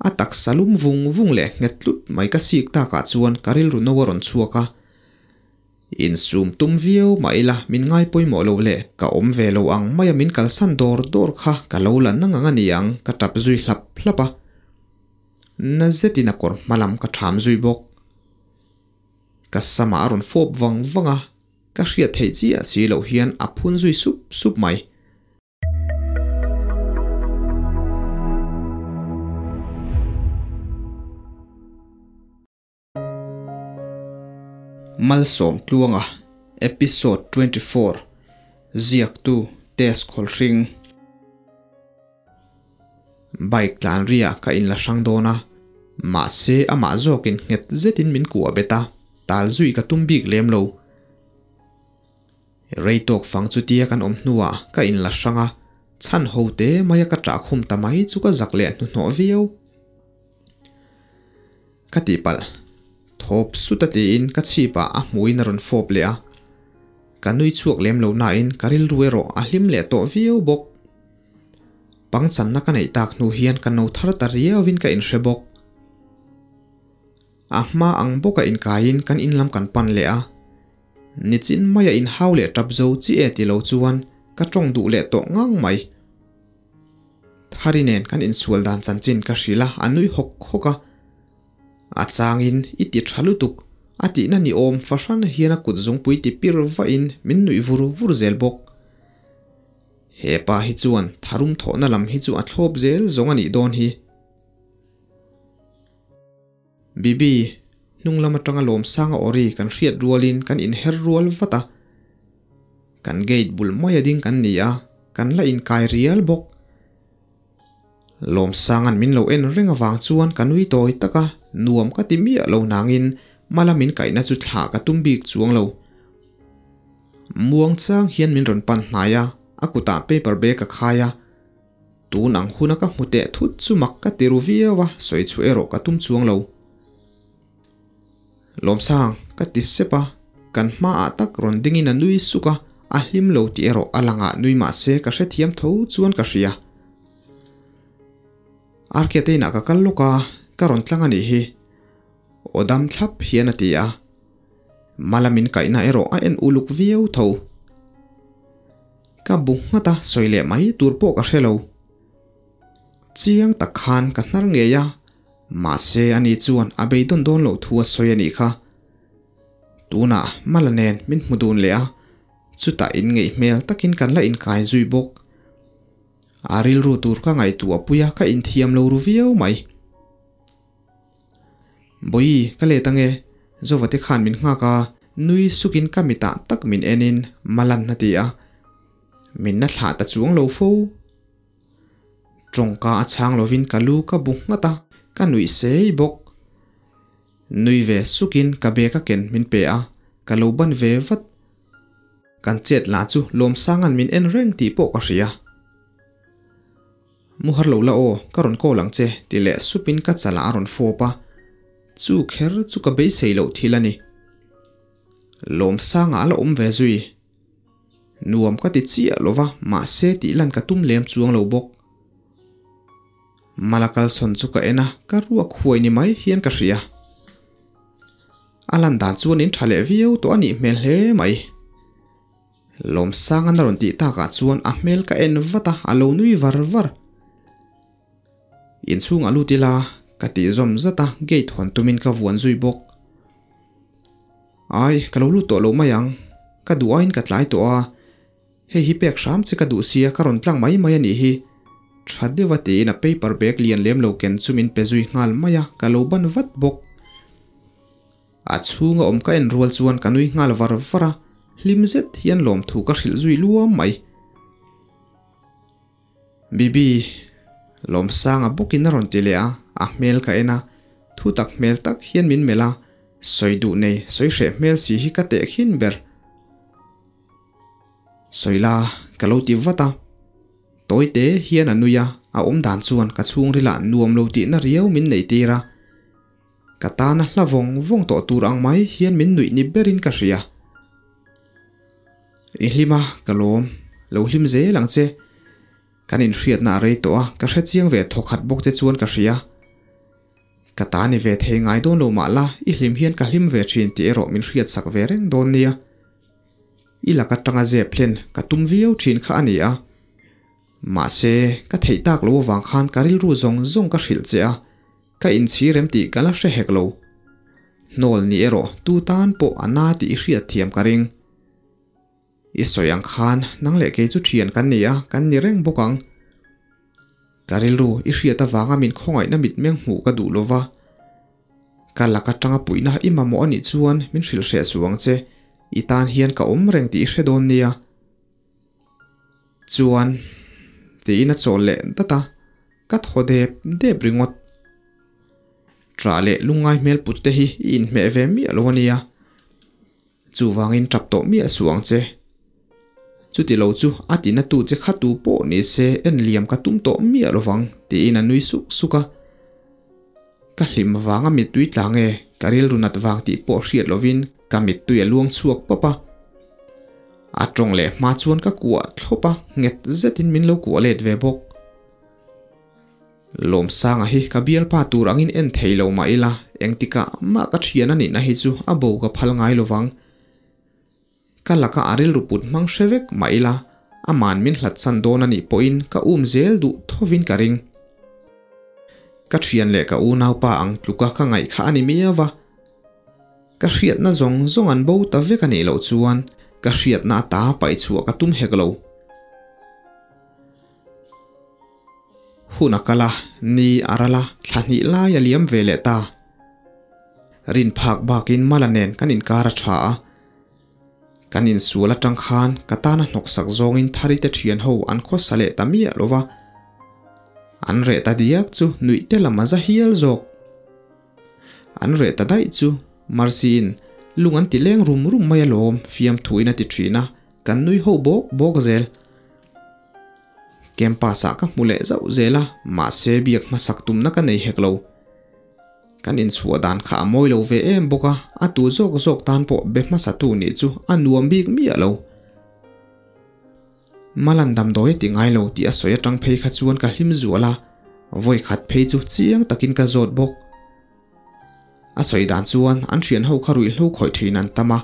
A taksa lum vung vung leh nghet tlut mai ka sik takah chuan ka rilru no a rawn chhuak a. Insum tum viau mah ila min ngai pawimawh lo leh ka awm ve lo ang maia min kalsan dawr dawr kha ka lo la nang ang a ni ang ka tap zui hlap hlap a. Na zetin a kawr hma lam ka ṭham zui bawk. Ka samah a rawn fawp vang vang a, ka hriat theih chiah si loh hian a phun zui sup sup mai. Malsawm Tluanga Episode 24 Ziaktu Tess Khawlhring Bike tlan riah ka inla hrang dawn a, mahse amah zawkin nghet zetin min kuah bet a, tal zui ka tum bik lem lo. Rei tawk fang chutia kan awm hnuah ka inla hrang a, chhan ho te maia ka ṭah khum ta mai chu ka zak leh hnuhnawh viau. Ka tihpalh. Thawp sut a tiin ka chhipah a hmuin a rawn fawp leh a. Ka nui chhuak lem lo nain ka rilru erawh a hlim leh tawh viau bawk. Pangchanna ka neih tak hnu hian ka no thar ta riauin ka inhre bawk. A hma ang bawka inkaiin kan in lam kan pan leh a. Nichin maia inhau leh tap zo chi e ti lo chuan ka tawng duh leh tawh ngang mai. Thari nen kan insual dan chanchin ka hrilh a, a nui hawk hawk a. A changin i ti tha lutuk, a tihna ni awm fahran hian a kut zungpui ti pir vahin min nuih vur vur zel bawk. He pa hi chuan tharum thawhna lam hi chu a thlawp zel zawng a nih dawn hi. Bibi, hnung lam atanga Lawmsanga awri kan hriat rualin kan inher rual vat a. Kan gate bul maia ding kan ni a, kan la inkai rial bawk. Lawmsanga'n min lo en reng avang chuan ka nui tawi tak a, nuam ka ti miah lo nangin mala min kaihna chu thlah ka tum bik chuang lo. Muang chang hian min rawn pan hnai a, a kutah paper bag a khai a. Tun ang huna ka hmu teh thut chu mak ka ti ru viau a, sawi chhuah erawh ka tum chuang lo. Lawmsang, ka ti sep a, kan hmaah tak rawn dingin a nui suk a, a hlim lo tih erawh a langah nui mah se ka hrethiam tho chuan ka hria. Arke te inah ka kal lawk a, ka rawn tlang a nih hi. Aw dam thlap hian a ti a. Mala min kaihna erawh a en uluk viau tho. Ka bu nghat a, sawi leh mai tur pawh ka hre lo. Chiang tak khan ka hnar ngei a, mahse ani chuan a beidawn dawn loh thu a sawi a nih kha. Tunah Mala nen min hmu dun leh a, chutah inngeih hmel takin kan la inkai zui bawk. A rilru tur ka ngaihtuah pui a, ka inthiam lo ru viau mai. Bawi, ka let ange, Zovate khan min nghak a, nui sukin ka mitah tak min enin Malan a ti a. Min na thlah ta chuang lo fo. Tawngka a chhang lovin ka lu ka bu nghat a, ka nuih sei bawk. Nui ve sukin ka bag a ken min pe a, ka lo ban ve vat. Kan chet lah chu Lawmsanga'n min en reng tih pawh ka hria. Mu har lo la aw, ka rawn call ang che ti leh supin ka chalah a rawn fawp a, chu kher chu ka beisei loh thil a ni. Lawmsanga a la awm ve zui. Nuam ka ti chiah lo va, mahse tih lan ka tum lem chuang lo bawk. Mala kalsawn chu ka en a, ka ruak huai ni mai hian ka hria. A lan dan chuan in tha leh viau tawh a nih hmel hle mai. Lawmsanga'n a rawn tih takah chuan a hmel ka en vat a, a lo nui var var. Inchhungah lut ila ka tih zawm zat a, gate hawn tumin ka vuan zui bawk. Ai, ka lo lut tawh lo mai ang. Ka duh aiin ka tlai tawh a, hei hi pek hram che ka duh sia ka rawn tlang mai mai a nih hi. Tha deuh a tiin a paper bag lian lem lo ken chu min pe zui nghal mai a, ka lo ban vat bawk. A chhunga awm ka en rual chuan ka nui nghal var var a, hlim zet hian lawmthu ka hrilh zui luam mai. Bibi, Lawmsanga bawkin a rawn ti leh a, a hmel ka en a, thu tak hmel tak hian min melh a, sawi duh nei, sawi hreh hmel si hi ka tehkhin ber. Sawi la, ka lo ti vat a. Tawi te hian a nui a, a awm dan chuan ka chhungrilah nuam lo tihna riau min neih tir a. Ka tana hla vawng vawng tawh tur ang mai hian min nuih ni berin ka hria. I hlim a, ka lawm. Lo hlim zel ang che. Kan inhriatna a rei tawh a, ka hre chiang ve thawkhat bawk che chuan ka hria. Ka ta ni ve thei ngai dawn lo mah la, i hlim hian ka hlim ve thin tih erawh min hriatsak ve reng dawn nia. I lak atanga zep hlen ka tum viau thin kha a ni a. Mahse, ka theih tak lo avang khan ka rilru zawng zawng ka hrilh che a, ka inchhir em tih ka la hre hek lo. Hnawl ni erawh tu tan pawh a na tih i hriat thiam ka ring. I sawi ang khan nang leh kei chu thian kan ni a, kan ni reng bawk ang. Ka rilru i hriat avanga min khawngaihna mitmeng hmuh ka duh lova. Ka lak atanga puihna i mamawh anih chuan min hrilh hreh suh ang che, i tan hian ka awm reng tih i hre dawn nia. Chuan tiin a chawl leh dat a, ka thaw dep dep ringawt. Ṭah leh lungngai hmel put te hi i inhmeh ve miah lo ania. Chuvangin ṭap tawh miah suh ang che. Chuti lo chu a tina tu che kha tu pawh ni se en liam ka tum tawh miah lovang tiin a nui suk suk a. Ka hlim vanga mittui tla nge ka rilru nat vang tih pawh hriat lovin ka mittui a luang chhuak pawp a. A tawng leh hma chuan ka kuah thlawp a, nghet zetin min lo kuah let ve bawk. Lawmsanga hi ka bialpa tur angin en thei lo mah ila, engtikah mah ka thian a nihna hi chu a bo ka phal ngai lovang. Ka laka a rilru put hmang hre vek mah ila, aman min hlatsan dawn a nih pawhin ka um zel duh thovin ka ring. Ka thian leh ka unaupa ang tluka ka ngaih kha a ni miau a. Ka hriatna zawng zawng an bo ta vek a nih loh chuan ka hriatna ata paih chhuah ka tum hek lo. Hun a kal a, ni a ral a, thla hnih lai a liam ve leh ta. Rin phak bakin Mala nen kan inkar a tha a. Kan insual atang khan ka tana hnawksak zawngin Tharite thian ho an khawsa leh ta miah lo va. An reh ta diak chu nuih te lam a za hial zawk. An reh ta daih chu Mercy-in lung an ti leng rum rum mai alawm fiamthuin a ti thin a, kan nui ho bawk bawk zel. Campus ah ka hmu leh zauh zel a, mahse biak hmasak tumna ka nei hek lo. Kan inchhuah dan kha a mawi lo ve em bawk a, a tu zawk zawk tan pawh be hmasa tu nih chu a nuam bik miah lo. Malan damdawi a ti ngai lo tih a sawi atang phei kha chuan ka hlim zual a, vawi khat phei chu chiang takin ka zawt bawk. A sawi dan chuan an thian ho kha ruihhlo khawih thin an tam a,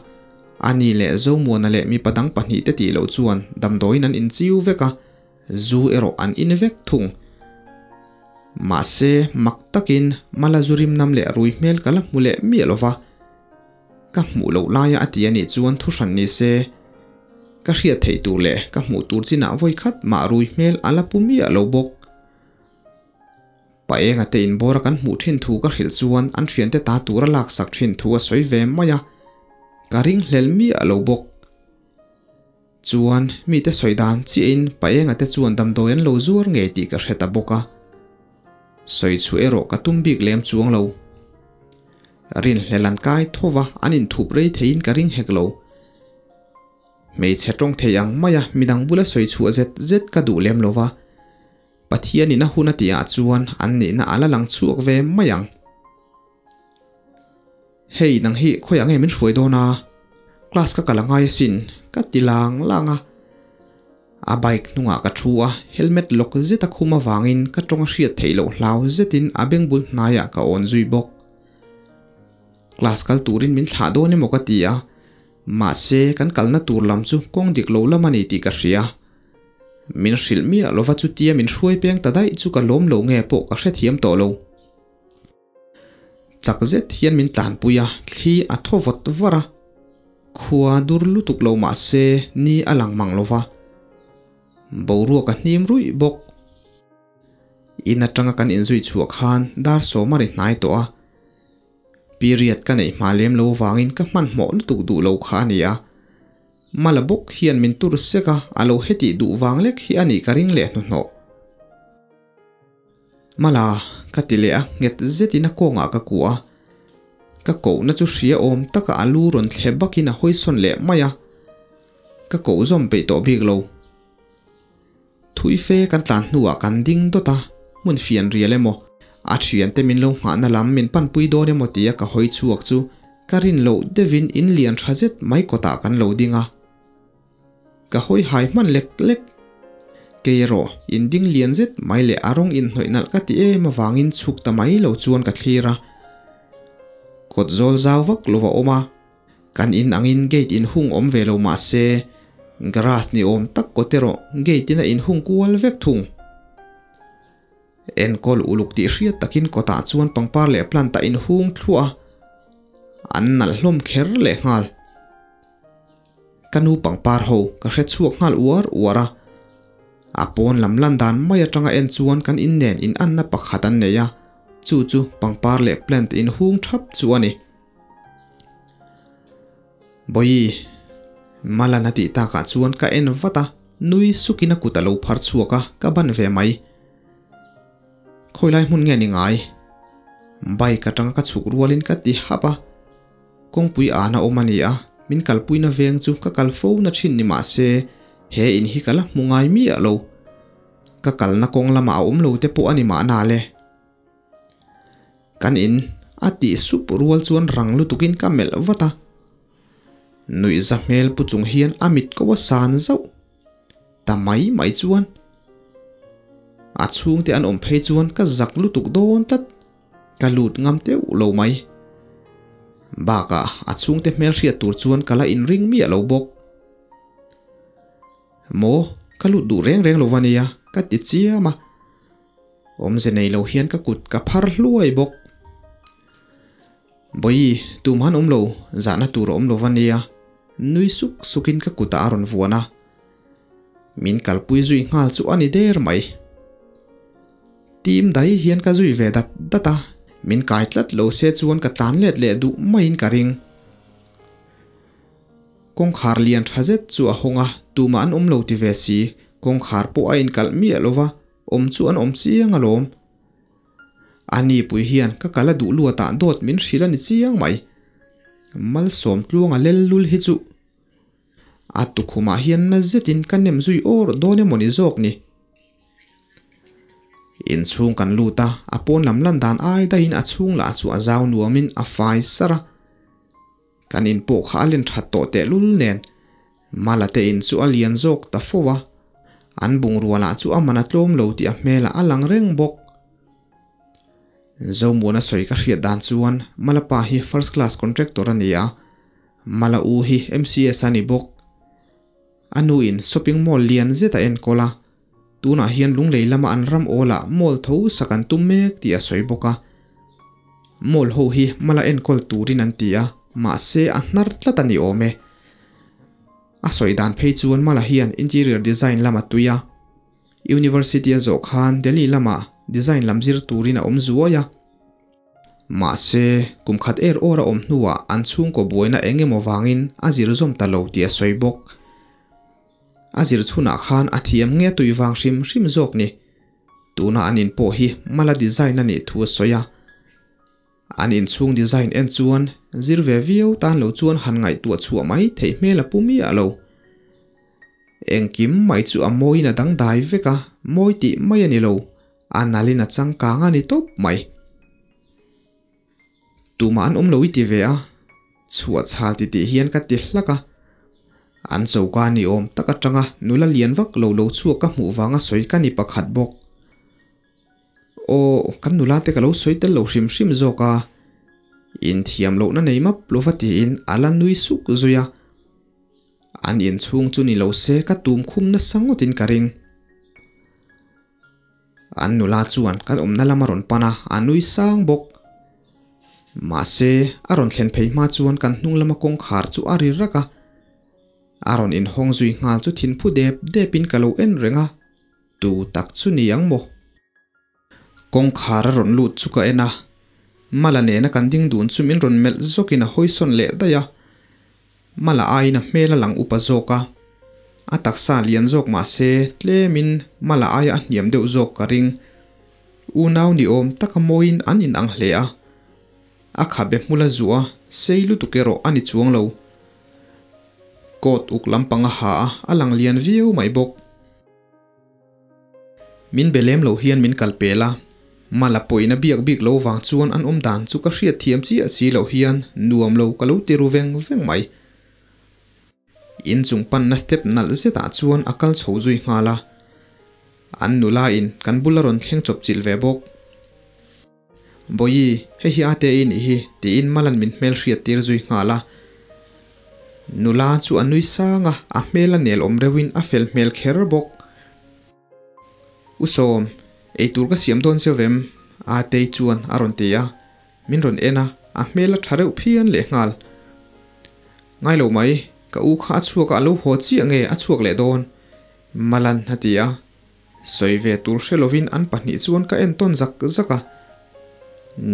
ani leh Zomuana leh mipa dang pahnihte tih loh chuan damdawiin an inchiu vek a, zu erawh an in vek thung. Mahse, mak takin Mala zu rim nam leh rui hmel ka la hmu leh miah lo va, ka hmuh loh laia a ti a nih chuan thu hran ni se, ka hriat theih tur leh ka hmuh tur chinah vawi khat mah rui hmel a la pu miah lo bawk. Pa enga te inbawr a kan hmuh thin thu ka hrilh chuan an thiante ta tur a laksak thin thu a sawi ve mai a, ka ringhlel miah lo bawk. Chuan mite sawi dan chiahin pa enga te chuan damdawi an lo zuar ngei tih ka hre ta bawk a, sawi chhuah erawh ka tum bik lem chuang lo. Rinhlel an kai tho va, an inthup rei theiin ka ring hek lo. Hmeichhe tawng thei ang maia midang bula sawi chhuah zet zet ka duh lem lo va. Pathianin a hun a tihah chuan an nihna a la lang chhuak ve mai ang. Hei nang hi khawiah nge min hruai dawn a? Class ka kal a ngai asin ka ti lang lang a. A bike hnungah ka thu a, helmet lawk zet a khum avangin ka tawng a hriat theih loh hlau zetin a bengbul hnaiah ka awn zui bawk. Class kal turin min thlah dawn emaw ka ti a, mahse kan kalna tur lam chu kawng dik lo lam a ni tih ka hria. Min hrilh miah lova chutia min hruai peng ta daih chu ka lawm lo nge pawh ka hrethiam tawh lo. Chak zet hian min tlanpui a, thli a thaw vawt var a. Khua dur lutuk lo mah se ni a lang mang lova. Boruak a hnim ruih bawk. In atanga kan inzui chhuah khan dar sawm a ri hnai tawh a. Period ka neih hma lem lo vangin ka hmanhmawh lutuk duh lo kha a ni a. Mala bawk hian min tur sek a, a lo hetih duh vang lek hi a nih ka ring leh hnuhnawh. Mala, ka ti leh a, nghet zetin a kawngah ka kuah a. Ka kohna chu hria awm taka a lu rawn thle bakin a hawisawn leh mai a. Ka koh zawm peih tawh bik lo. Thui fe kan tlan hnuah kan ding dawt a, hmun fian rial emaw, a thiante min lo nghahna lam min panpui dawn emaw tia ka hawi chhuak chu ka rin loh deuhin in lian tha zet mai kawtah kan lo ding a. Ka hawi hai hman lek lek. Kei erawh in ding lian zet mai leh a rawng inhnawih nalh ka ti em avangin chhuk ta mai lo chuan ka thlir a. Kawt zawl zau vak lo a awm a, kan in angin gate inhung awm ve lo mah se grass ni awm tak kawt erawh gate in a inhung kual vek thung. Enkawl uluk tih hriat takin kawtah chuan pangpar leh plant a inhung thluah a, an nalh hlawm kher lehnghal. Ka nu pangpar ho ka hre chhuak nghal uar uar a, a pawn lam lan dan mai atanga en chuan kan in nen in anna pakhat an nei a, chu chu pangpar leh plant in hung thap chu a ni. Bawihi, Malan a tih takah chuan ka en vat a, nui sukin a kut a lo phar chhuak a, ka ban ve mai. Khawilai hmun nge ni ngai? Bike atanga ka chhuk rualin ka ti hap a. Kawngpui an a awm a ni a, min kalpuina veng chu ka kal fo na thin ni mah se he in hi ka la hmu ngai miah lo. Ka kalna kawng lamah a awm lo te pawh a ni mahna le. Kan in a tih sup rual chuan rang lutukin ka melh vat a. Nuihza hmel pu chung hian a mit ko a san zauh ta mai mai chuan a chhungte an awm phei chuan ka zak lutuk dawn tlat. Ka lut ngam teuh lo mai. Bakah a chhungte hmel hriat tur chuan ka la inring miah lo bawk. Maw, ka lut duh reng reng lo va nia, ka ti chiam a. Awmze nei lo hian ka kut ka phar hluai bawk. Bawihi, tumah an awm lo, zahna tur a awm lo va nia, nui suk sukin ka kutah a rawn vuan a. Min kalpui zui nghal chu a ni der mai. Team dai hian ka zui ve dat dat a, min kai tlat lo se chuan ka tlan let leh duh maiin ka ring. Kawngkhar lian tha zet chu a hawng a, tumah an awm lo ti ve si, kawngkhar pawh a inkalh miah lo va, awm chu an awm chiang alawm. A nipui hian ka kal a duh luatah dawt min hrilh a ni chiang mai. Malsawm tluanga lel lul hi chu a tukhumah hian na zetin ka nem zui awr dawn emawni zawk ni. Inchhung kan lut a, a pawn lam lan dan ai daihin a chhung lah chu a zau nuamin a fai sar a. Kan in pawh kha a len that tawh tehlul nen Mala te in chu a lian zawk ta fo a, an bungrua lah chu a man a tlawm lo tih a hmelah a lang reng bawk. Zomuana sawi ka hriat dan chuan Mala pa hi first class contractor a ni a, Mala u hi MCS a ni bawk. A nuin shopping mall lian zet a enkawl a, tunah hian Lunglei lama an ram awlah mall tho sak an tum mek tih a sawi bawk a. Mall ho hi mala enkawl turin an ti a, mahse a hnar tlat a ni awm e. A sawi dan phei chuan mala hian interior design lam a tui a, University a zawh khan Delhi lamah design lam zir turin a awm zuai a. Mahse, kum khat er awr a awm hnuah an chhungkaw buaina eng emaw vangin a zir zawm ta lo tih a sawi bawk. A zir chhunah khan a thiam nge tui vang hrim hrim zawk ni. Tuna an in pawh hi mala design a nih thu a sawi a. An inchhung design en chuan zir ve viau tan lo chuan han ngaihtuah chhuah mai theih hmel a pu miah lo. Engkim mai chu a mawiin a dangdai vek a, mawi tih mai a ni lo. A nalin a changkang a ni tawp mai. Tumah an awm lo i ti ve a, chhuah chhal ti tih hian ka ti hlak a. An choka ni awm tak atanga nula lian vak lo lo chhuak ka hmuh vanga sawi ka ni pakhat bawk. Aw, kan nula te ka lo sawi tel lo hrim hrim zawk a, inthiam lohna nei map lova tiin a la nui suk zui a. An inchhung chu ni lo se ka tum khum nasa ngawtin ka ring. An nula chuan kan awmna lam a rawn pan a, a nui sang bawk. Mahse, a rawn thlen phei hma chuan kan hnung lama kawngkhar chu a ri rak a. A rawn inhawng zui nghal chu thinphu dep depin ka lo en reng a, tu tak chu ni ang maw? Kawngkhar a rawn lut chu ka en a, Mala nena kan ding dun chu min rawn melh zawkin a hawisawn leh daih a. Mala aiin a hmel a lang upa zawk a, a taksa lian zawk mah se tlemin Mala aia a hniam deuh zawk ka ring. Unau ni awm taka mawiin an inang hle a, a khabe hmula zuah a sei lutuk erawh a ni chuang lo. Coat uk lampang a ha a, a lang lian viau mai bawk. Min be lem lo hian min kal pel a, Mala pawhin a biak bik lo vang chuan an awm dan chu ka hriat thiam chiah si loh hian nuam lo ka lo ti ru veng veng mai. Inchung panna step nalh zetah chuan a kal chho zui nghal a. An nula in kan bula rawn thleng chawp chilh ve bawk. Bawihi, hei hi Ate i nih hi, tiin Malan min hmel hriat tir zui nghal a. Nula chu a nui sang a, a hmel a nel awm reuhin a fel hmel kher bawk. U Sawm, eitur ka siam dawn zeuh em? Atei chuan a rawn ti a, min rawn en a, a hmel a tha reuh phian lehnghal. Ngai lo mai, ka u kha a chhuak a, a lo haw chiah nge a chhuak leh dawn? Malan a ti a, sawi ve tur hre lovin an pahnih chuan ka en tawn zak zak a.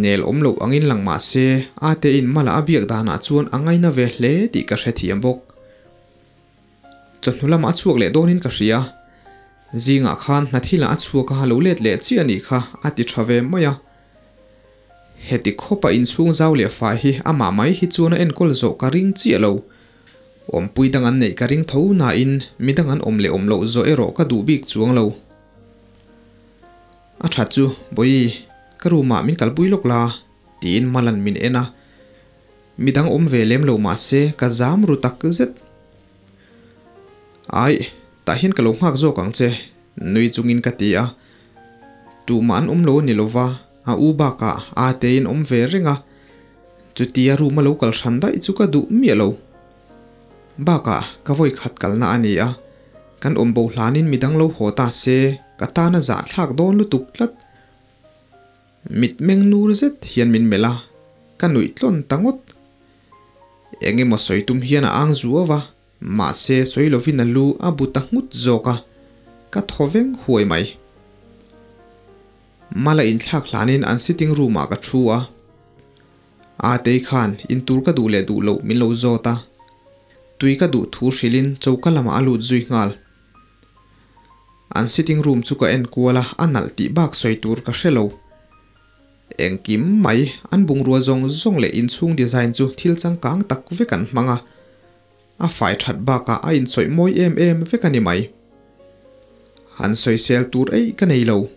Nel awm loh angin lang mah se, Ateiin Mala a biak danah chuan a ngaina ve hle tih ka hrethiam bawk. Chawhnu lamah a chhuak leh dawnin ka hria. Zingah khan hna thilah a chhuak a, lo let leh chiah a nih kha, a ti tha ve mai a. Heti khawpa inchhung zau leh fai hi amah mai hi chuan a enkawl zawh ka ring chiah lo. Awmpui dang an neih ka ring tho nain midang an awm leh awm loh zawh erawh ka duh bik chuang lo. A that chu, Bawihi, ka room ah min kalpui lawk la, tiin Malan min en a. Midang awm ve lem lo mah se ka zam ru tak zet. Aih, tah hian ka lo nghak zawk ang che, nui chungin ka ti a. Tumah an awm lo a ni lova, a u bakah a tein awm ve reng a. Chutia room a lo kal hran daih chu ka duh miah lo. Bakah ka vawi khat kalna a ni a, kan awm bo hlanin midang lo haw ta se ka tan a zahthlak dawn lutuk tlat. Mitmeng nur zet hian min melh a, ka nuih tlawn ta ngawt. Eng emaw sawi tum hian a ang zuau a, mahse sawi lovin a lu a bu ta nghut zawk a, ka thaw veng huai mai. Mala inthlak hlanin an sitting room ah ka thu a, Atei khan intur ka duh leh duh loh min lo zawt a, tui ka duh thu hrilhin choka lamah a lut zui nghal. An sitting room chu ka en kual a, a nalh tih bak sawi tur ka hre lo. Engkim mai, an bungrua zawng zawng leh inchhung design chu thil changkang tak vek an hmang a. A fai that bakah a inchawih mawi em em vek a ni mai. Han sawisel tur eih ka nei lo.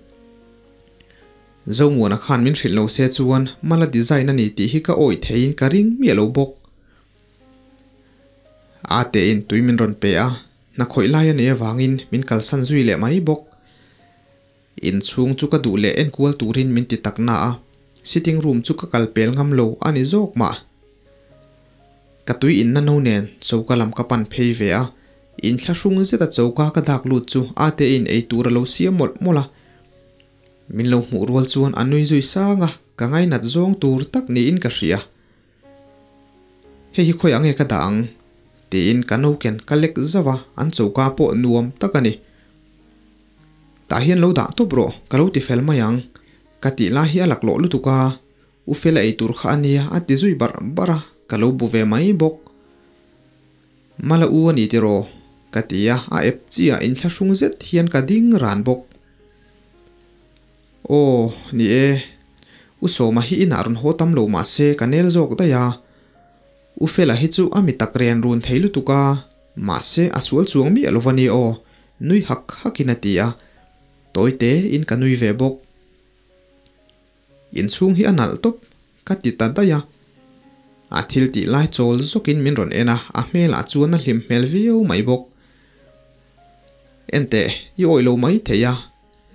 Zomuana khan min hrilh lo se chuan Mala design a ni tih hi ka awih theiin ka ring miah lo bawk. A tein tui min rawn pe a. Hna khawih lai a nei avangin min kalsan zui leh mai bawk. Inchhung chu ka duh leh enkual turin min ti tak na a, sitting room chu ka kal pel ngam lo a ni zawk mah. Ka tui inna no nen choka lam ka pan phei ve a, inthlahrung zeta choka ka dak lut chu ate in ei tur a lo siam mawlh mawlh a. Min lo hmuh rual chuan a nui zui sang a, ka ngainat zawng tur tak niin ka hria. Hei hi khawiah nge ka dah ang? tiin ka noken ka lek zauh a, an choka pawh nuam tak a ni. Tah hian lo dah tawp rawh, ka lo ti fel mai ang. Ka tih lai hi a laklawh lutuk a, U Fela ei tur kha a nia a ti zui barh barh a, ka lo bu ve mai bawk. Mala u a ni tiraw? ka ti a, a ep chiah inthlahrung zet hian ka ding ran bawk. Aw, ni e. U Sawma hi inah rawn haw tam lo mah se ka nel zawk daih a. U Fela hi chu a mi tak ren run thei lutuk a, mahse a sual chuang miah lo va ni aw, nui hak hakin a ti a. Tawi te in ka nui ve bawk. Inchhung hi a nalh tawp, ka ti ta daih a. A thil tih lai chawl zawkin min rawn en a, a hmelah chuan a hlim hmel viau mai bawk. Enteh, i awih lo mai thei a.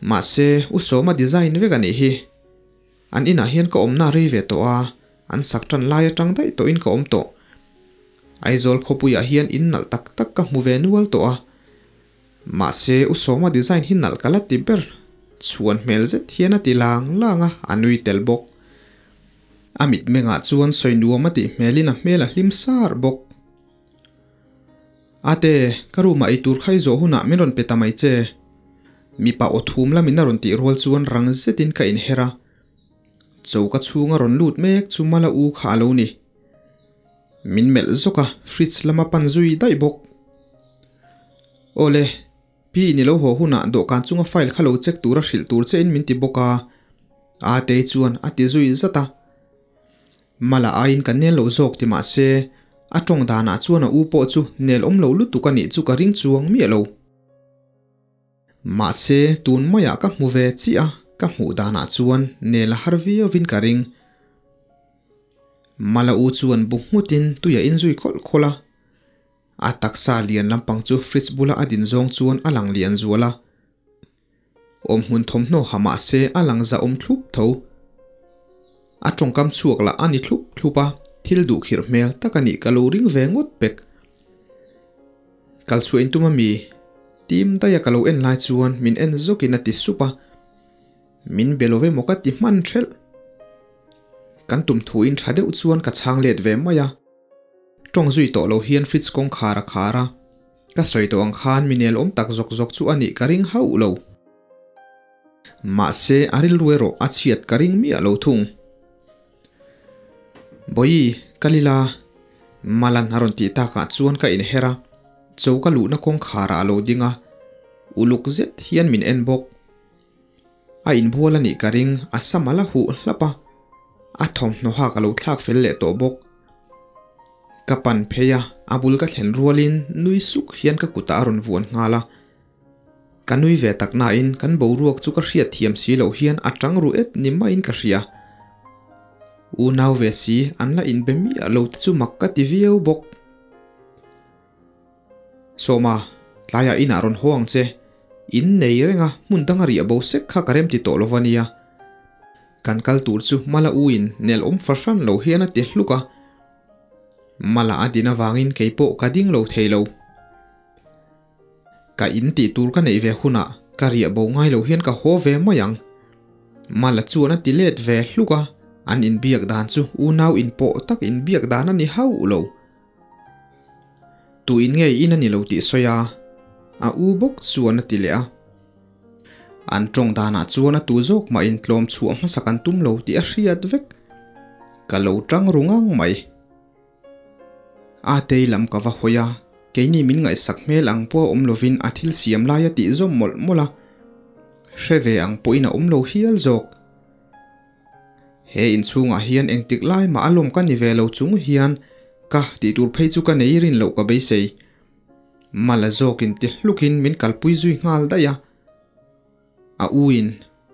Mahse, U Sawma design vek a nih hi. An inah hian ka awmna rei ve tawh a, an sak tan lai atang daih tawhin ka awm tawh. Aizawl khawpuiah hian in nalh tak tak ka hmu ve nual tawh a. Mahse, U Sawma design hi nalh ka la ti ber. Chhuan hmel zet hian a ti lang lang a, a nui tel bawk. A mitmengah chuan sawi nuam a tih hmelin a hmel a hlim sar bawk. Ate, ka room ah eitur kha i zawh hunah min rawn pe ta mai che. Mipa aw thum lamin a rawn tih rual chuan rang zetin ka inher a. Choka chhunga rawn lut mek chu Mala u kha a lo ni. Min melh zawk a, fridge lama pan zui daih bawk. Awle, pi in i lo haw hunah dawhkan chunga file kha lo check tura hrilh tur che in min ti bawk a. Atei chuan a ti zui zat a. Mala aiin ka nel lo zawk ti mah se, a tawng danah chuan a u pawh chu nel awm lo lutuk a nih chu ka ring chuang miah lo. Mahse, tun maiah ka hmu ve chiah a, ka hmuh danah chuan nel a har viauvin ka ring. Mala u chuan bu nghutin tui a inzui khawlh khawlh a. A taksa lian lampang chu fridge bula a din zawng chuan a lang lian zual a. Awmhmun thawmhnaw ha mah se a lang zahawm thlup tho. A tawngkam chhuak lah a ni thlup thlup a, thil duh khirh hmel tak a nih ka lo ring ve ngawt pek. Kal chhuah in tum a mi? Tim daia ka lo en lai chuan min en zawkin a ti sup a. Min be lo emaw ka ti hman thelh. Kan tum thuin tha deuh chuan ka chhang let ve mai a. Tawng zui tawh lo hian fridge kawngkhar a khar a. Ka sawi tawh ang khan mi nel awm tak zawk zawk chu a nih ka ring hauh lo. Mahse a rilru erawh a chhiat ka ring miah lo thung. Bawihi, ka lila. Malan a rawn tih takah chuan ka inher a, choka luhna kawngkharah a lo ding a, uluk zet hian min en bawk. A inbual a nih ka ring, a sam a la huh hlap a, a thawmhnaw hak a lo thlak fel leh tawh bawk. Ka pan phei a, a bul ka thlen rualin nui suk hian ka kutah a rawn vuan nghal a. Ka nui ve tak nain kan boruak chu ka hriat thiam si loh hian a tang ru et ni maiin ka hria. Unau ve si an la inbe miah lo te chu mak ka ti viau bawk. Sawma, tlaiah inah rawn haw ang che. In nei reng a, hmun danga riah bo sek kha ka rem ti tawh lo va nia. Kan kal tur chu Mala u in nel awm fahran lo hian a ti hluk a. Mala a din avangin keipawh ka ding lo thei lo. Ka in tih tur ka neih ve hunah ka riah bo ngai lo hian ka haw ve mai ang. Mala chuan a ti let ve hluk a, an inbiak dan chu unau inpawh tak inbiak dan a ni hauh lo. Tu in ngei in a ni lo tih sawi a, a u bawk chuan a ti leh a. An tawng danah chuan a tu zawk mah in tlawm chhuah hmasak an tum lo tih a hriat vek. Ka lo tang ru ngang mai. A tei lam ka va hawi a, keini min ngaihsak hmel ang pawh a awm lovin a thil siam lai a tih zawm mawlh mawlh a, hre ve ang pawhin a awm lo hial zawk. He inchhungah hian engtik lai mah a lawm ka ni ve lo chung hian ka tih tur phei chu ka nei rin loh ka beisei. Mala zawkin ti hlukin min kalpui zui nghal daih a. A u in,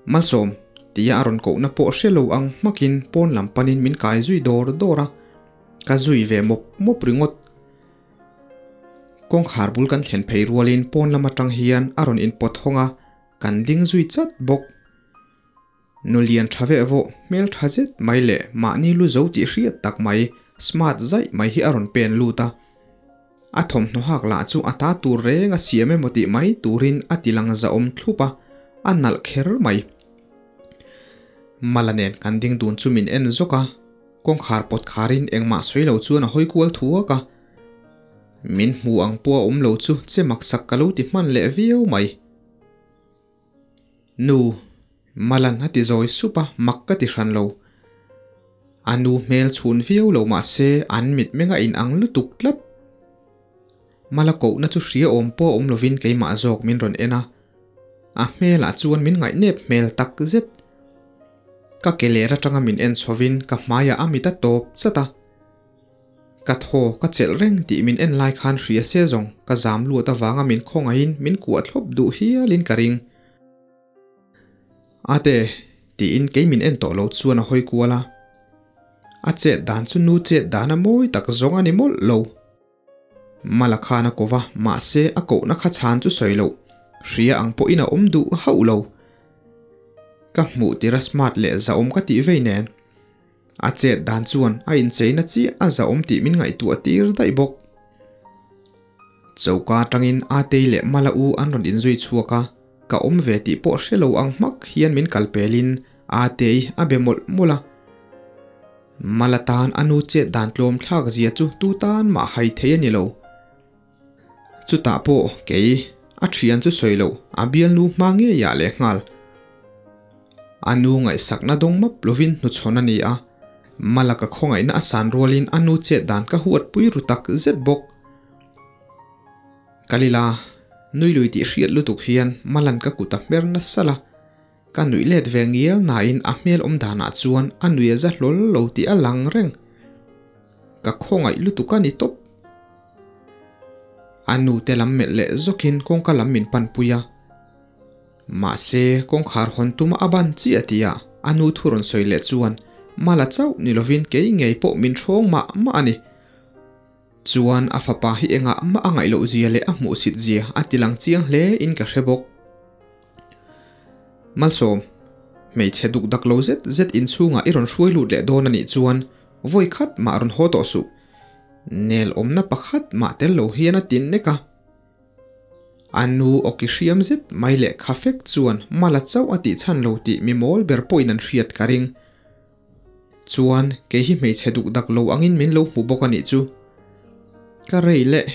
Malsawm, tia a rawn kohna pawh hre lo ang hmakin pawn lam panin min kai zui dawr dawr a, ka zui ve mawp mawp ringawt. Kawngkhar bul kan thlen phei rualin pawn lam atang hian a rawn inpawt hawng a, kan ding zui chat bawk. Nu lian tha veh vawh, hmel tha zet mai leh mahni lu zo tih hriat tak mai, smart zaih mai hi a rawn pen lut a. A thawmhnaw hak lah chu a ta tur reng a siam emaw tih mai turin a ti lang zahawm thlup a, a nalh kher mai. Mala nen kan ding dun chu min en zawk a, kawngkhar pawt kharin engmah sawi lo chuan a hawi kual thuak a. Min hmu ang pawh a awm lo chu che maksak ka lo ti hman leh viau mai. Nu, Malan a ti zawi sup a, mak ka ti hran lo. A nu hmel chhun viau lo mah se an mitmeng a inang lutuk tlat. Mala kohna chu hria awm pawh awm lovin keimah zawk min rawn en a. A hmelah chuan min ngaihnep hmel tak zet. Ka ke ler atanga min en chhovin ka hmaiah a mit a tawp chat a. Ka thaw ka chelh reng tih min en lai khan hria se zawng ka zam luat avanga min khawngaihin min kuah thlawp duh hialin ka ring. Ate, tiin kei min en tawh lo chuan a hawi kual a. A chet dan chu nu chet dan a mawi tak zawng a ni mawlh lo. Mala khan a ko va, mahse a kohna kha chhan chu sawi loh, hria ang pawhin a awm duh hauh lo. Ka hmuh tira smart leh zahawm ka tih vei nen. A chet dan chuan a incheina chiah a zahawm tih min ngaihtuah tir daih bawk. Choka atangin Atei leh Mala u an rawn inzui chhuak a, ka awm ve tih pawh hre lo ang hmak hian min kal pelin Atei a be mawlh mawlh a. Mala tan a nu chet dan tlawm thlak zia chu tu tan mah hai thei a ni lo. Chutah pawh kei a thian chu sawi loh a bialnu hma ngeiah leh nghal. A nu ngaihsakna dawng map lovin hnuchhawn a ni a, Mala ka khawngaihna a san rualin a nu chet dan ka huatpui ru tak zet bawk. Kalila, nui lui tih hriat lutuk hian Malan ka kut a hmer nasa la, ka nuih let ve ngial nain a hmel awm danah chuan a nui a za hlawl lo tih a lang reng. Ka khawngaih lutuk a ni tawp. A nu te lam melh leh zawkin kawngka lam min panpui a. Mahse, kawngkhar hawn tuma a ban chiah tia a nu thu rawn sawi leh chuan Mala chauh ni lovin kei ngei pawh min hrawng mah mah a ni. Chuan a fapa hi engah mah a ngaih loh zia leh a hmuhsit zia a ti lang chiang hle in ka hre bawk. Malsawm, hmeichhe duk dak lo zet zet inchhungah i rawn hruai lut leh dawn a nih chuan vawi khat mah rawn haw tawh suh. Nel awmna pakhat mah tel lo hian a tin nek a. A nu awki hriam zet mai leh kha fek chuan Mala chauh a tih chhan lo tih mi mawl ber pawhin an hriat ka ring. Chuan kei hi hmeichhe duk dak lo angin min lo hmu bawk a nih chu. Ka rei leh.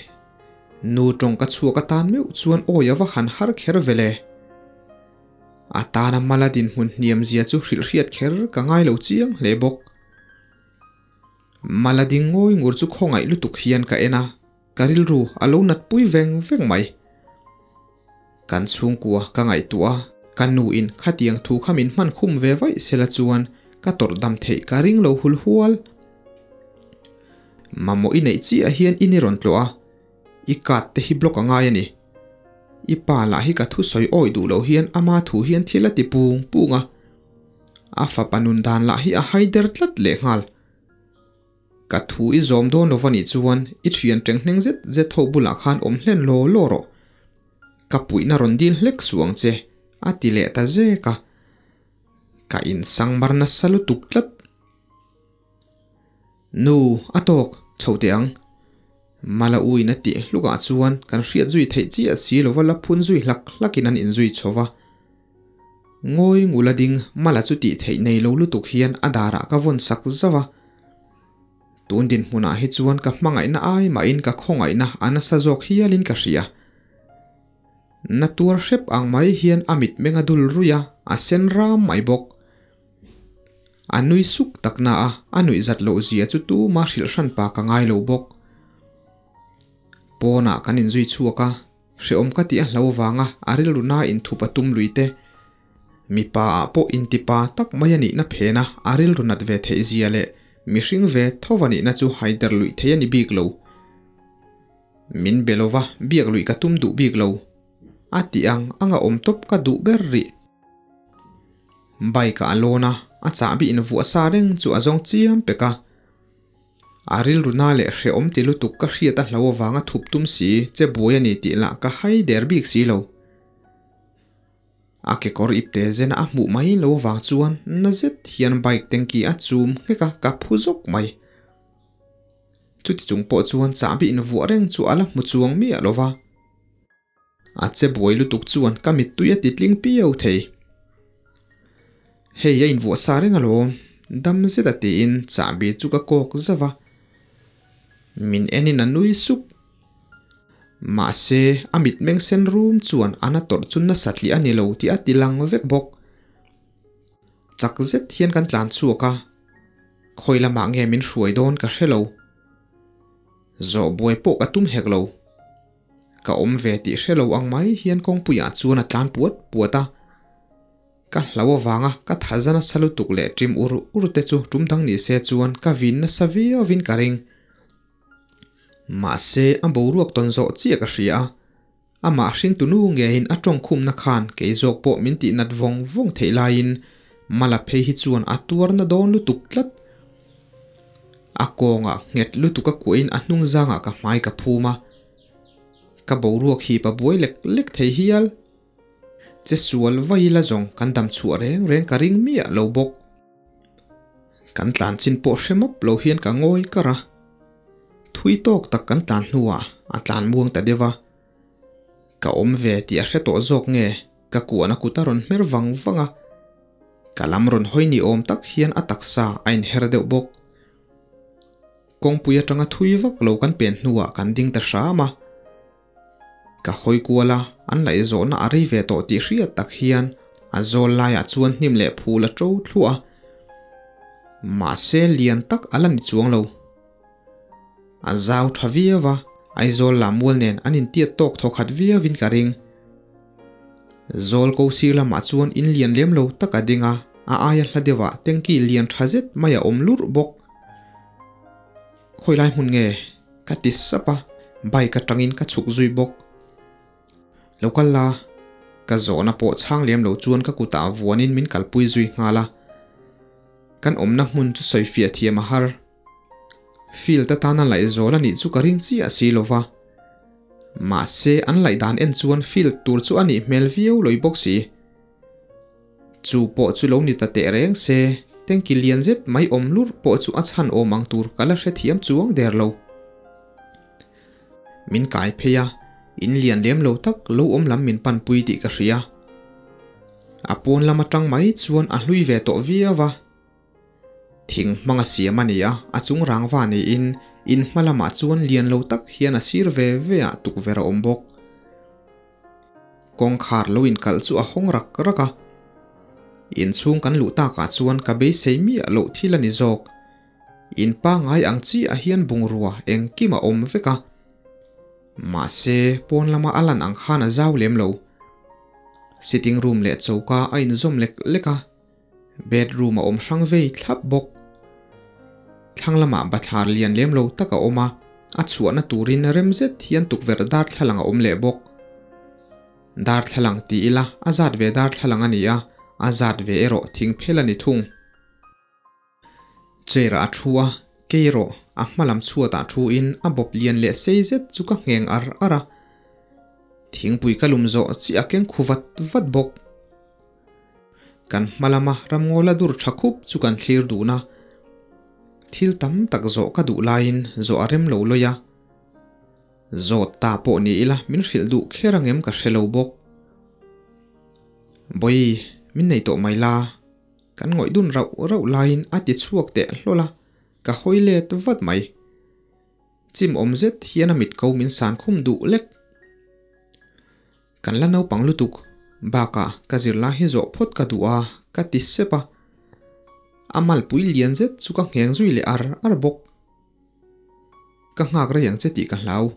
Nu tawng ka chhuak atan meuh chuan awi a va han har kher ve le. A tana Mala dinhmun hniam zia chu hrilh hriat kher ka ngai lo chiang hle bawk. Mala ding ngawi ngur chu khawngaih lutuk hian ka en a, ka rilru a lo nat pui veng veng mai. Kan chhungkua ka ngaihtuah a, ka nu in khatiang thu kha min hman khum ve vaih sela chuan ka tawrh dam theih ka ring lo hul hual. Mamawh i neih chiah hian i ni rawn tlawh a, i card te hi block a ngai a ni. I pa lah hi ka thusawi awi duh loh hian ama thu hian thil a ti pung pung a. A fapa nun dan lah hi a hai der tlat lehnghal. Ka thu i zawm dawn lo va nih chuan i thian teng hneng zet zet ho bulah khan awm hlen law law rawh. Ka puihna rawn dil hlek suh ang che, a ti leh ta zek a. Ka insang mar nasa lutuk tlat. Nu, a tawk, chho teh ang. Mala u in a tih hlukah chuan kan hriat zui theih chiah si lova la phun zui hlak hlakin an inzui chho va. Ngawi ngula ding Mala chu tih theih nei lo lutuk hian a darah ka vawn sak zauh a. Tun dinhmunah hi chuan ka hmangaihna ai mahin ka khawngaihna a nasa zawk hialin ka hria. Na tuar hrep ang mai hian a mitmeng a dul ruih a, a sen ram mai bawk. A nui suk tak na a, a nuih zat loh zia chu tuma hrilh hran pa ka ngai lo bawk. Pawnah kan inzui chhuak a, Hreawm ka tih a hlo vanga a rilru na inthup a tum lui te. Mipa ah pawh intipa tak mai a nihna phena a rilru nat ve theih zia leh mihring ve tho a nihna chu haider luih thei a ni bik lo. Min be lova biak luih ka tum duh bik lo. A tih ang ang a awm tawp ka duh ber rih. Bike ah a lawn a, a chahbi invuah sa reng chu a zawng chiam pek a. A rilru na leh hrehawm ti lutuk ka hriat a hlo avanga thup tum si che buai a ni tih lah ka hai der bik si lo. A kekawr ipte zena a hmuh mai lo avang chuan na zet hian bike tanky a chum nghek a, ka phu zawk mai. Chuti chung pawh chuan chahbi invuah reng chu a la hmu chuang miah lo va. A che buai lutuk chuan ka mittui a ti tling piau thei. Hei a invuah sa reng alawm, dam zet a tiin chahbi chu ka kawk zauh a. Min enin a nui sup. Mahse, a mitmeng sen rum chuan a na tawrh chu nasa tli a ni lo tih a ti lang vek bawk. Chak zet hian kan tlan chhuak a, khawi lamah nge min hruai dawn ka hre lo. Zawh buai pawh ka tum hek lo. Ka awm ve tih hre lo ang mai hian kawngpuiah chuan a tlan puat puat a. Ka hlau avanga ka tha za nasa lutuk leh ṭim ur ur te chu ṭum dang ni se chuan ka vin nasa viauvin ka ring. Mahse a boruak tawn zawh chiah ka hria a, amah hringtunu ngeiin a ṭawngkhumna khan kei zawk pawh min tih nat vawng vawng theih laiin Mala phei hi chuan a tuarna dawn lutuk tlat. A kawngah nghet lutuk a kuahin a hnung zangah ka hmai ka phum a. Ka boruak hip a buai lek lek thei hial. Che sual vai la zawng kan dam chhuah reng reng ka ring miah lo bawk. Kan tlan chin pawh hre mawp lo hian ka ngawi kar a. Thui tawk tak kan tlan hnuah a tlan muang ta deuh a. Ka awm ve tih a hre tawh zawk nge ka kuahna kut a rawn hmer vang vang a. Ka lam rawn hawi ni awm tak hian a taksa a inher deuh bawk. Kawngpui atanga thui vak lo kan pen hnuah kan ding ta hram a. Ka hawi kual a, an laihzawhna a rei ve tawh tih hriat tak hian a zawl laiah chuan hnim leh phul a to thluah a. Mahse lian tak a la ni chuang lo. A zau tha viau a, Aizawl lah mual nen an intiat tawk thaw khat viauin ka ring. Zawl ko sir lamah chuan in lian lem lo tak a ding a, a aia hla deuhah tanky lian tha zet mai a awm lurh bawk. Khawi lai hmun nge? Ka ti sap a, bike atangin ka chhuk zui bawk. Lo kal la, ka zawhna pawh chhang lem lo chuan ka kutah vuanin min kalpui zui nghal a. Kan awmna hmun chu sawifiah thiam a har. Field atana laihzawl a nih chu ka ring chiah si lo va. Mahse, an laih dan en chuan field tur chu a nih hmel viau lawih bawk si. Chu pawh chu lo ni ta teh reng se, tanky lian zet mai awm lur pawh chu a chhan awm ang tur ka la hrethiam chuang der lo. Min kai phei a, in lian lem lo tak lo awm lam min panpui tih ka hria. A pawn lam atang mai chuan a hlui ve tawh viau a. Thing hmanga siam a ni a, a chung rangva niin in hma lamah chuan lian lo tak hian a sir ve ve ah tukverh a awm bawk. Kawngkhar lo inkalh chu a hawng rak rak a. Inchhung kan luh takah chuan ka beisei miah loh thil a ni zawk. In pangngai ang chiah hian bungrua engkim a awm vek a. Mahse, pawn lama a lan ang khan a zau lem lo. Sitting room leh choka a inzawm lek lek a, bedroom a awm hrang vei thlap bawk. Thlang lamah bathlar lian lem lo tak a awm a, a chhuahna turin rem zet hian tukverh darthlalang a awm leh bawk. Darthlalang ti ila a zat ve darthlalang a ni a, a zat ve erawh thingphel a ni thung. Chair ah a thu a, kei erawh a hma lam chhuat ah thu in a bawp lian leh sei zet chu ka ngheng ar ar a. Thingpui ka lum zawh chiah a keng khu vat vat bawk. Kan hma lama ramngaw la dur tha khup chu kan thlir dun a. Thil tam tak zawh ka duh laiin zawh a rem lo lawih a. Zawt ta pawh ni ila min hrilh duh kher angem ka hre lo bawk. Bawi, min nei tawh mai la. Kan ngawih dun rauh rauh laiin a ti chhuak teh hlawl a, ka hawi let vat mai. Chim awm zet hian a mit ko min san khum duh lek. Kan la naupang lutuk, bakah ka zirlai hi zawh phawt ka duh a, ka ti sep a. A malpui lian zet chu ka ngheng zui leh ar ar bawk. Ka nghak rei ang che tih ka hlau.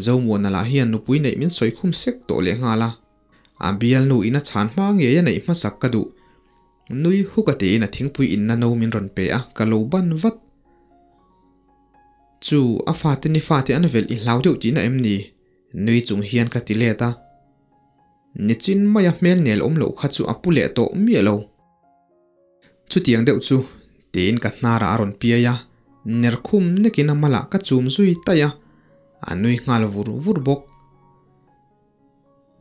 Zomuana lah hian nupui neih min sawi khum sek tawh leh nghal a. A bialnu in a chhan hma ngei a neih hmasak ka duh. Nui huk a tiin a thingpui inna no min rawn pe a, ka lo ban vat. Chu, a fate ni fate an velh i hlau deuh tihna em ni? Nui chung hian ka ti let a. Nichin maia hmel nel awm loh kha chu a pu leh tawh miah lo. Chutiang deuh chu tiin ka hnarah a rawn piai a, ner khum nekin a malah ka chum zui taih a, a nui nghal vur vur bawk.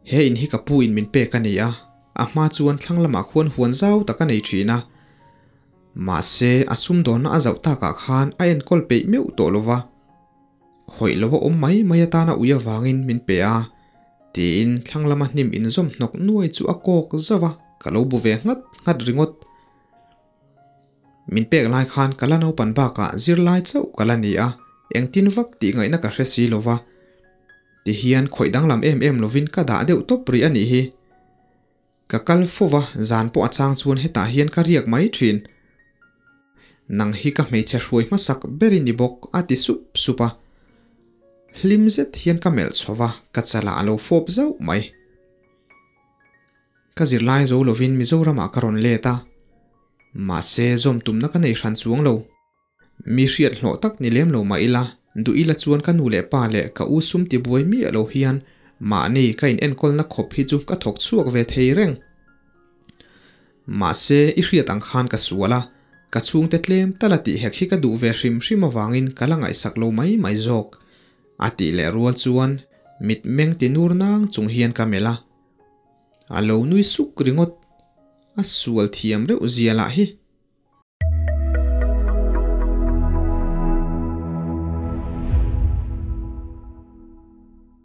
He in hi ka pu in min pek a ni a, a hma chuan thlang lamah khuan huan zau tak a nei thin a. Mahse, a sumdawnna a zauh takah khan a enkawl peih meuh tawh lo va. Khawih lo a awm mai mai atana ui avangin min pe a, tiin thlang lama hnim inzawm hnawk nuai chu a kawk zauh a, ka lo bu ve nghat nghat ringawt. Min pek lai khan ka la naupan bakah zirlai chauh ka la ni a, engtin vak tih ngaihna ka hre si lo va. Tihian khawih danglam em em lovin ka dah deuh tawp rih a nih hi. Ka kal fo va, zan pawh a chang chuan hetah hian ka riak mai thin. Nang hi ka hmeichhe hruai hmasak ber i ni bawk a ti sup sup a. Hlim zet hian ka melh chho va, ka chalah a lo fawp zauh mai. Ka zirlai zo lovin Mizoramah ka rawn let a, mahse zawm tumna ka nei hran chuang lo. Mi hriat hlawh tak ni lem lo mah ila, duh ila chuan ka nu leh pa leh ka u sum ti buai miah lo hian mahni ka in enkawlna khawp hi chu ka thawk chhuak ve thei reng. Mahse, i hriat ang khan ka sual a, ka chhungte tlem tal a tih hek hi ka duh ve hrim hrim avangin ka la ngaihsak lo mai mai zawk. A tih leh rual chuan mit meng ti nur nang chung hian ka melh a. A lo nui suk ringawt. A sual thiam reuh zia lah hi.